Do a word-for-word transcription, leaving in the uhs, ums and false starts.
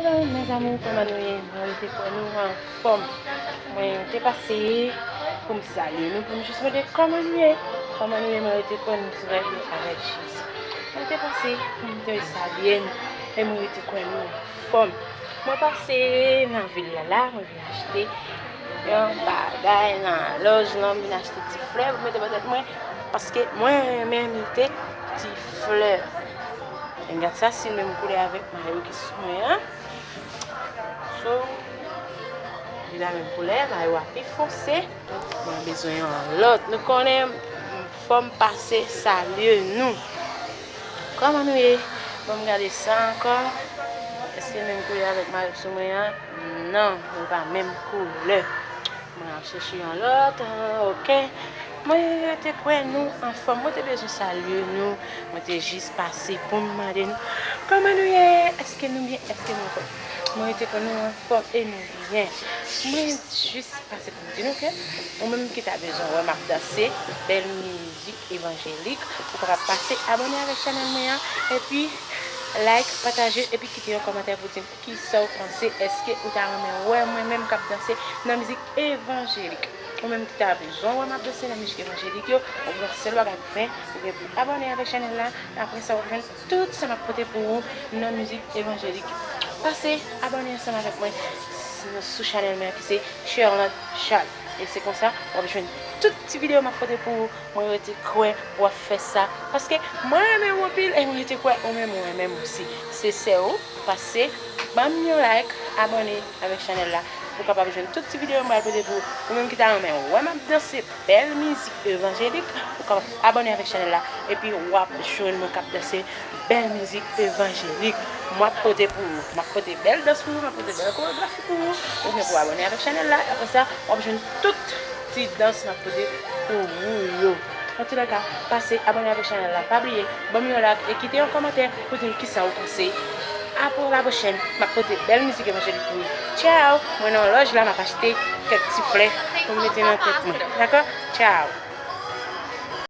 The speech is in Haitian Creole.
Hello, mes amours, kòman nou ye? Mwen rete kwè nou anfòm. Mwen te pase pou m salye nou, pou m jis mande kòman nou ye. Kòman nou ye? Mwen rete kwè nou trè byen avèk Jezi. Mwen te pase pou m te salye nou, e mwen rete kwè nou anfòm. Mwen pase nan vil la la, mwen vin achte yon bagay nan lòj lan, m vin achte ti flè pou mete nan tèt mwen, paske mwen renmen mete ti flè. Gad sa, si l menm koulè avèk mayo ki sou mwen an. So, li la menm koulè, mayo a pi fonse. Mwen bezwen yon lòt. Nou konnen fò m pase salye nou. Kòman nou ye? Ban m gade sa ankò. Èske menm koulè avèk mayo sou mwen an? Non, nou pa menm koulè. Mwen ap chèche yon lòt, ah, ok. Mwen rete kwè nou anfòm. Mwen te bezwen salye nou. Mwen te jis pase pou m mande nou kòman nou ye? Èske nou byen? Èske nou anfòm? Mwen rete kwè nou anfòm e nou byen. Mwen jis pase pou m di nou ke ou menm ki ta bezwen wè m ap danse bèl mizik evanjelik, ou kapab pase abòne avèk chanèl mwen an, epi like, pataje, epi kite yon kòmantè pou di m kisa w panse. Èske ou ta renmen wè mwen menm k ap danse nan mizik evanjelik? Ou menm ki ta bezwen wè m ap danse nan mizik evanjelik yo, ou gen yon sèl bagay pou fè, ou gen pou abòne avèk chanèl la. Apre sa, w ap jwenn tout sa m ap pote pou ou nan mizik evanjelik. Pase abòne ansanm avèk mwen s- sou chanèl mwen ki se Sherlande Charles. E se konsa, w ap jwenn tout ti videyo m ap pote pou ou. Mwen rete kwè w ap fè sa. Paske mwen renmen w anpil e mwen rete kwè ou menm ou renmen m osi. Se sè ou, pase ban m yon like, abòne avèk chanèl la. Ou kapab jwenn tout ti videyo m pral pote pou ou. Ou menm ki ta renmen wè m ap danse bèl mizik evanjelik, ou kapab abòne avèk chanèl la. Epi w ap jwenn mwen k ap danse bèl mizik evanjelik. M ap pote pou ou. M ap pote bèl dans pou ou, m ap pote bèl koregrafi pou ou. Ou gen pou abòne avèk chanèl la. Apre sa, w ap jwenn tout ti dans m ap pote pou ou yo. Antoulèka, pase abòne avèk chanèl la. Pa bliye, ban m yon like e kite yon kòmantè pou di m kisa ou panse. Apre la pwochèn, m ap pote bèl mizik evanjelik pou ou. Tchao! Mwen nan lòj la, m ap achte kèk ti flè pou m mete nan tèt mwen. Dakò? Tchao!